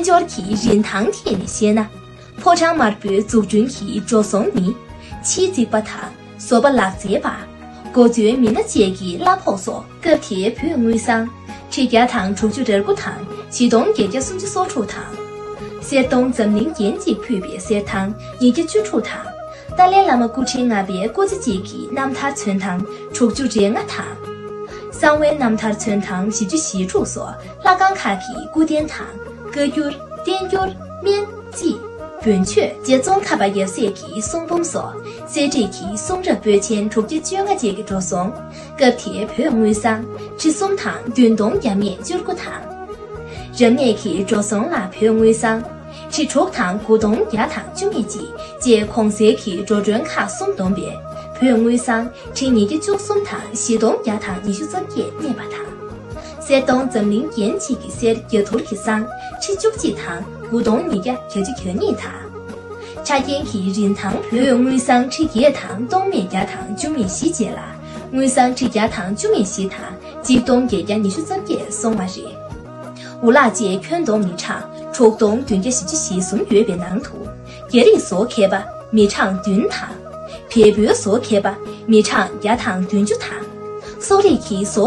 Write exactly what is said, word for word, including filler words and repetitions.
སྐྱོར་གྱི་རིན་ཐང་ཐད་ནས་བཤད་ན། ཕོ་བྲང་དམར་པོའི་འཛུགས་སྐྲུན་གྱི་འགྲོ་སོང་ནི། ཕྱིའི་རྩིག་པ་དང་བཟོ་པ་ལག་རྩལ་པ། སྒོ་རྩོལ་མི་སྣ་བཅས་ཀྱི་གླ་ཕོགས་སོགས། སྐབས་དེའི་བོད་དངུལ་སྲང་ཁྲི་བརྒྱ་དང་དྲུག་ཅུ་རེ་དགུ་དང་བཞི་སྟོང་བརྒྱད་བརྒྱ་སུམ་ཅུ་སོ་དྲུག་དང་། གསེར་སྡོང་འཛམ་གླིང་རྒྱན་གཅིག་ཕུད་པའི་གསེར་ཐང་ཉིས་བརྒྱ་བཅུ་དྲུག་དང་། ཏཱ་ལའི་བླ་མ་སྐུ་ཕྲེང་ལྔ་པའི་སྐུ་ཚེ་གཅིག་གི་རྣམ་ཐར་ཚོན་ཐང་དྲུག་ཅུ་རེ་ལྔ་དང་། གསང་བའི་རྣམ་ཐར་ཚོན་ཐང་བཞི་བཅུ་ཞེ་དྲུག་སོགས་ལྷ་ཁང་ཁག་གི་སྐུ་རྟེན་དང་། བཀའ་འགྱུར། བསྟན་འགྱུར། སྨན། རྩིས། བོན་ཆོས། རྗེ་ཙོང་ཁ་པ་ཡབ་སྲས་ཀྱི་གསུང་འབུམ་སོགས་གསེར་བྲིས་ཀྱི་གསུང་རབ་པོད་ཆེན་དྲུག་བརྒྱ་བཅོ་ལྔ་བཅས་ཀྱི་འགྲོ་སོང་། སྐབས་དེའི་བོད་དངུལ་སྲང་ཁྲི་གསུམ་དང་བདུན་སྟོང་བརྒྱ་མེད་བཅུ་དགུ་དང་། རབ་གནས་ཀྱི་འགྲོ་སོང་ལ་བོད་དངུལ་སྲང་ཁྲི་དྲུག་དང་དགུ་སྟོང་བརྒྱ་དང་བཅུ་མེད་གཅིག་བཅས་གོང་གསལ་གྱི་འགྲོ་གྲོན་ཁག་གསུམ་བསྡོམས་པའི་བོད་དངུལ་སྲང་ཁྲི་ཉིས་བརྒྱ་བཅུ་གསུམ་དང་བཞི་སྟོང་བརྒྱ་དང་ཉི་ཤུ་རྩ་བརྒྱད་གནས་པ་དང་། གསེར་སྡོང་འཛམ་གླིང་རྒྱན་གཅིག་གི་གསེར་རྒྱ་ཐུར་གྱི་སྲང་ཁྲི་བཅུ་གཅིག་དང་དགུ་སྟོང་ཉིས་བརྒྱ་གྱ་གཉིས་དང་། ཆ་རྐྱེན་གྱི་རིན་ཐང་བོད་དངུལ་སྲང་ཁྲི་བརྒྱད་དང་སྟོང་མེད་བརྒྱ་དང་བཅུ་མེད་བཞི་བཅས་ལ། དངུལ་སྲང་ཁྲི་བརྒྱ་དང་བཅུ་མེད་བཞི་དང་གཅིག་སྟོང་བརྒྱད་བརྒྱ་ཉི་ཤུ་རྩ་བརྒྱད་སོང་བ་རེད། འུ་ལག་བཅས་ཁྱོན་བསྡོམས་མི་གྲངས་དྲུག་སྟོང་བདུན་བརྒྱ་བཞི་བཅུ་ཞེ་གསུམ་ཡོད་པའི་ནང་དུ། རྒྱ་རིགས་བཟོ་མཁས་པ་མི་གྲངས་བདུན་དང་། བལ་པོའི་བཟོ་མཁས་པ་མི་གྲངས་བརྒྱ་དང་བདུན་ཅུ་དང་། སོག་རིགས་ཀྱི་བཟོ་